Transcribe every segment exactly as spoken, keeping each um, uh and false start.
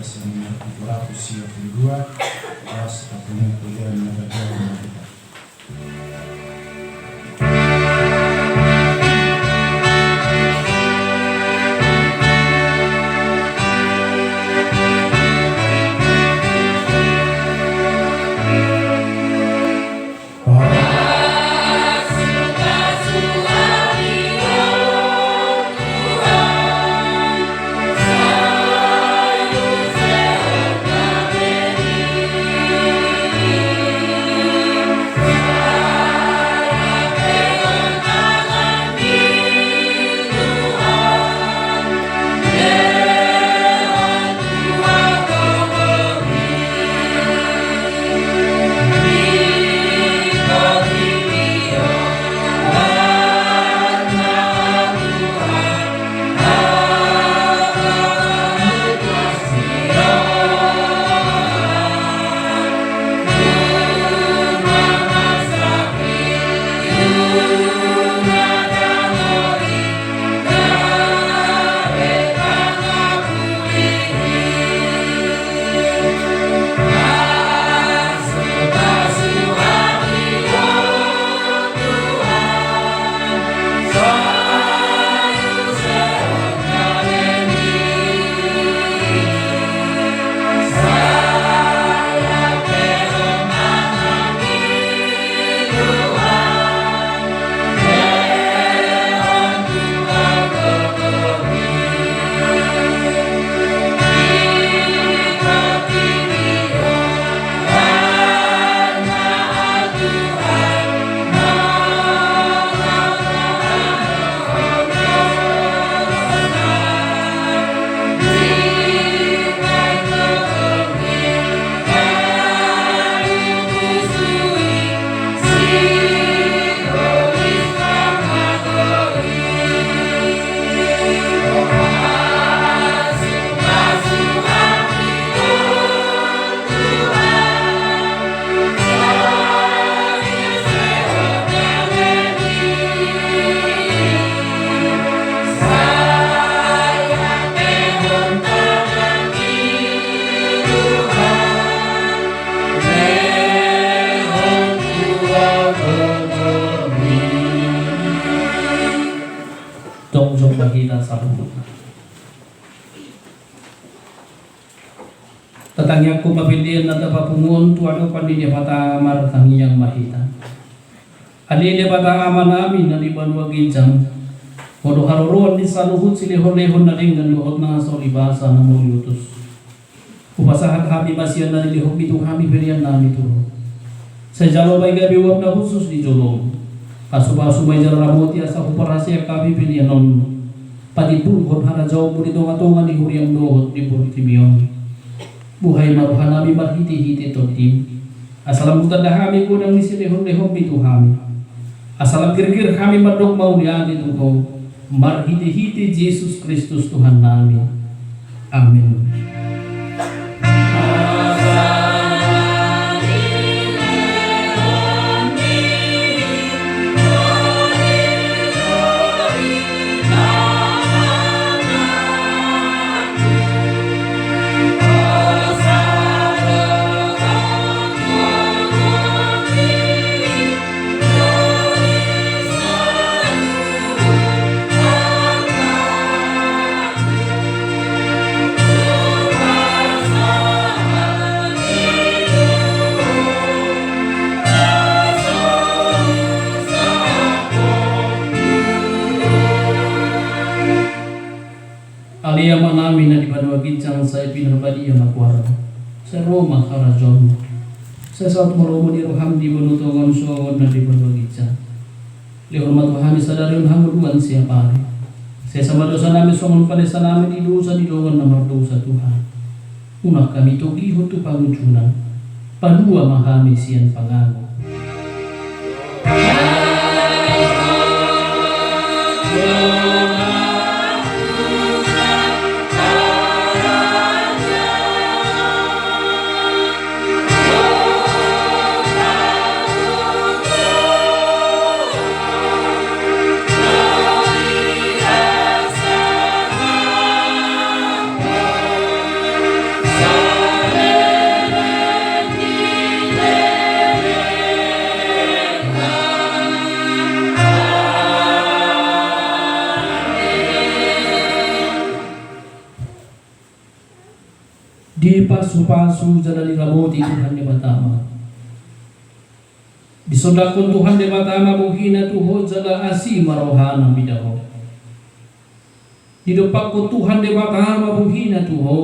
Sian Markus dua pulu dua, ayat satapungu, kemudian na badia ma hita. Tong jongjong ma hita saluhutna. Tatangiangkon ma pelean na tapapungu on tu adopan ni Debata, martangiang ma hita. Ale Debata Amanami na di banua ginjang, Ho do haroroan ni saluhut silehonlehon na denggan dohot na so di basa na mauliutus. Hupasahat hami ma sian na nilehonMi tu hami pelean nami tu Ho. Sai jalo ma i gabe uap na hushus di jolom. Pasupasu ma i jala ramoti asa huparhaseang hami pelean on patimbulhon harajaonMu di tongatonga ni huriaM dohot di portibi on. Buhai ma rohanami marhitehite TondiM, asa lam hutanda hami godang ni silehonlehonMi tu hami, asa lam girgir hami mandok mauliate tu Ho, marhitehite Jesus Kristus Tuhannami. Amen. Ale Amanami na di banua ginjang, sai pinarbadia ma goarMu, sai ro ma harajaonMu, sai saut ma lomo ni rohaM di banua tonga on songon na di banua ginjang. Lehon ma tu hami sadari on hangoluan siapari. Sesa ma dosanami songon panesanami di dosa ni dongan na mardosa tu hami. Unang hami togihon tu pangunjunan. Palua ma hami sian pangago. pasu-pasu jala diramoti Tuhan Debata ma. Disondangkon Tuhan Debata ma bohina tu ho jala asi ma rohana mida ho. Didompakkon Tuhan Debata ma bohina tu ho,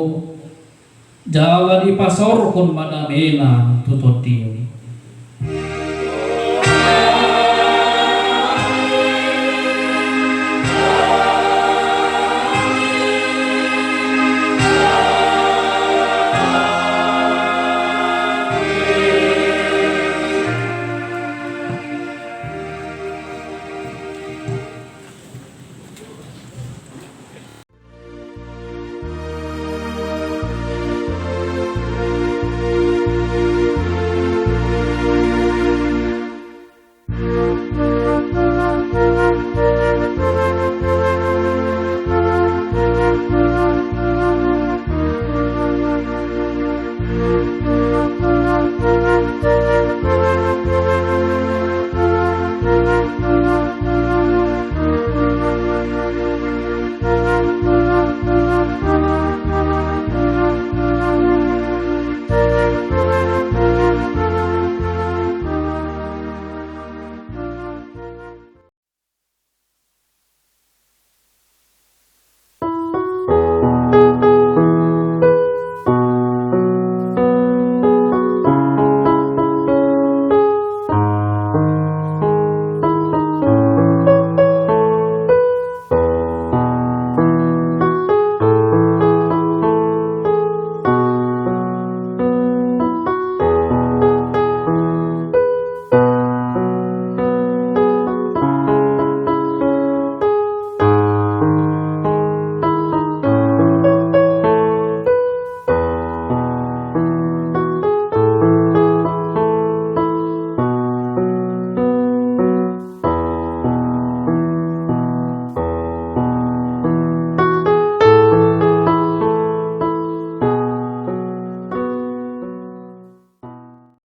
jala dipasaorhon ma damena tu tondimi.